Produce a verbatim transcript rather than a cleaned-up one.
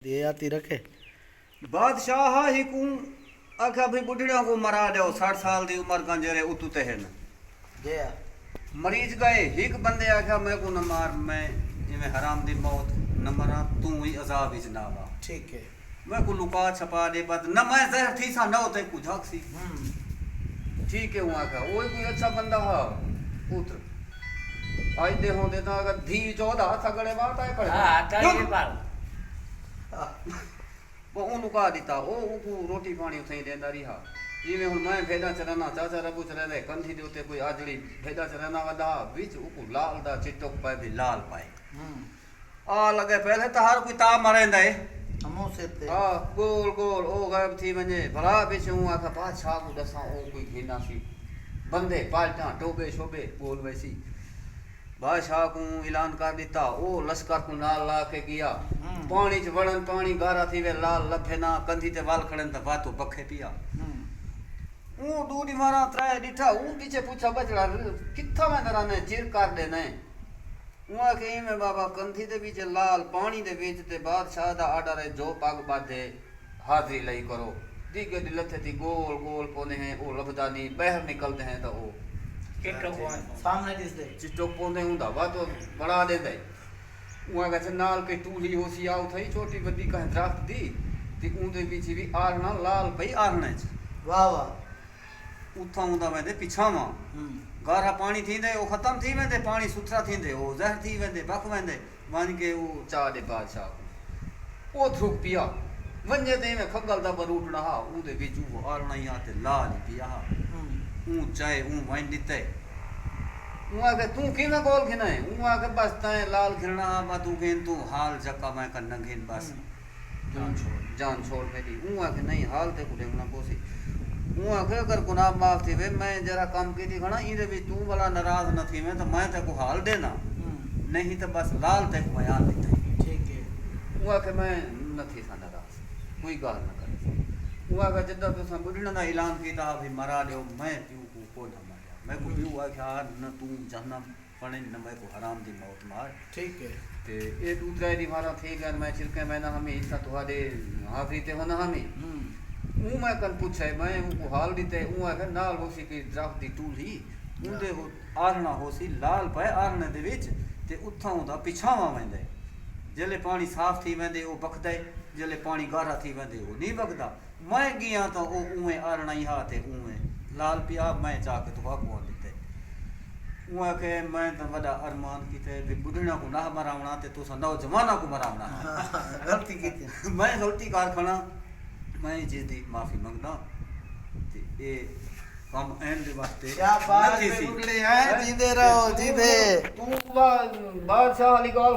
دیے آتی رکھے۔ بادشاہ ہکوں آکھیا بھئی ٻڈھڑیاں کوں مرا ݙیو، سٹھ سال دی عمر کن جیڑھے اتو تے ہن۔ جے آ۔ مریض ڳئے، ہک بندے آکھیا میکوں نہ مار، میں ایویں حرام دی موت نہ مراں، توں وی عذاب وچ نہ آوا۔ ٹھیک ہے۔ میکوں لکا چھپا ݙے، بس نہ میں زہر تھیساں نہ او تیکوں جھڳسی۔ ہم۔ ٹھیک ہے، اوں آکھیا او کوئی اچھا بندہ ہا۔ پتر اڄ دے ہوندے تاں اگر دھی چودا ہتھ اگڑے بات آئے کھڑے۔ ہاں، تاں اے بات۔ پوء اوں لکا ݙتا۔ او اوکوں روٹی پاݨی اتھائیں ݙیندا ریہا۔ جیویں ہݨ میں بھیݙاں چریناں، چاچا ربو چریندے، کندھی دے اتے کوئی آجڑی بھیݙاں چریندا ودا ہا، وچ اوکوں لال دا چٹک پئے، بھئی لال پئے۔ آ لڳے پئے تھے تاں ہر کوئی تاں مریندا ہے۔ ہمو سر تے۔ ہا، ڳول ڳول او غائب تھی ونڄے۔ بھلا وچ اوں آکھا بادشاہ کوں ݙساں، او کوئی گھن آسی۔ بندے، پالٹاں، ٹوٻے شوٻے ڳول ویسی۔ بادشاہ کوں اعلان کر ݙتا۔ او لشکر کوں نال لا کے ڳیا۔ ہوں۔ پاݨی اچ وڑن، پاݨی گارا تھیوے، لال لبھے نہ، کندھی تے ول کھڑن تاں وت او بکھے پیا۔ ہوں۔ اوں ݙو ݙیواراں ترائے ݙٹھا، اوں پچھے پچھا بچڑا، کتھاں ویندا رہندیں، چر کر ݙیندیں۔ اوں آکھیا ایویں بابا، کندھی دے وچ لال، پاݨی دے وچ، تے بادشاہ دا آرڈر ہے جو پڳ ٻدھ ہے، حاضری لئی کرو۔ ݙیگھے دی لتھے تھی ڳول ڳول پوندے ہیں، او لبھدا نی، ٻاہر نکلدے ہیں تاں او چٹک پوندے۔ سامݨے ݙسدے۔ چٹک پوندے، اوندا وت بݨا ݙیندے۔ اوں آکھیا اچھا نال کہیں ٹولھی ہوسی، آ اتھائیں چھوٹی وݙی کہیں درخت دی، تے اوندے وچ وی آرݨا لال پئی آرݨے اچ۔ واہ واہ۔ اتھاں اوندا ویندے پچھاواں۔ ہوں۔ گارھا پاݨی تھیندے، او ختم تھی ویندے، پاݨی ستھرا تھیندے، او زہر تھی ویندے، بکھ ویندے۔ ونڄ کے او چا ݙے بادشاہ کوں۔ او دھرک پیا۔ ونڄے تے ایویں کھڳل دا بروٹڑا ہا، اوندے وچ او آرݨا ہی ہا تے لال ہی پیا ہا۔ ہوں۔ اوں چائے، اوں ونڄ ݙتے۔ اوں آکھے، توں کیویں ڳول گھنائیں؟ اوں آکھے، بس تیں لال گھنݨا ہا، میں توں گھن، توں حال جکا میں کن نہ گھن بس۔ ہوں۔ جان چھوڑ، جان چھوڑ میݙی۔ اوں آکھے، نئیں، حال تیکوں ݙیوݨا پوسی۔ اوں آکھے، اگر گناہ معاف تھیوے، میں جیڑھا کم کیتی کھڑاں، ایندے وچ توں ولا ناراض نہ تھیویں تاں میں تیکوں حال ݙینداں۔ ہوں۔ نئیں تاں بس لال تیکوں میں آن ݙتے۔ ٹھیک ہے۔ اوں آکھے، میں نہ تھیساں ناراض، کوئی ڳالھ نہ کریساں۔ اوں آکھے، جݙاں تساں ٻڈھڑاں دا اعلان کیتا ہا بھئی مرا ݙیو، میں پیو کوں کوئی نہ ماریا۔ میکوں ہوں۔ پیو آکھیا، نہ توں جہنم پڑھن نہ میکوں حرام دی موت مار۔ ٹھیک ہے۔ تے اے ݙو ترائے ݙینہہ ماراں تھی ڳئن، میں چھرکیں ویندا ہمی، اتھاں تہاݙے حاضری تے ہوندا ہمی۔ ہوں۔ اوں میں کن پچھے، میں اونکوں حال ݙتے، اوں آکھیا نال ہوسی کوئی درخت دی ٹولھی، اوندے ہو-، آرݨا ہوسی لال پئے آرݨے دے وچ، تے اتھاں اوندا پچھاواں ویندے۔ جیلے پاݨی صاف تھی ویندے او بکھدے، جیلے پاݨی گارھا تھی ویندے او نی بکھدا۔ میں ڳیاں تاں او اونویں آرݨا ہی ہا تے اونویں لال پیا، میں چا کے تہاکوں آن ݙتے۔ اوں آکھے، میں تاں وݙا ارمان کیتے بھئی ٻڈھڑیاں کوں نہ مراوݨا تے تساں نوجواناں کوں مراوݨا ہا۔ غلطی کیتی۔ میں غلطی کر کھڑاں، میں جیندی معافی منگداں۔ تے اے کم عین دے واسطے شاباش نہ تھیسی۔ ٻڈھڑے ہیں، جیندے رہو، جیندے۔ توں با-، بادشاہ والی ڳالھ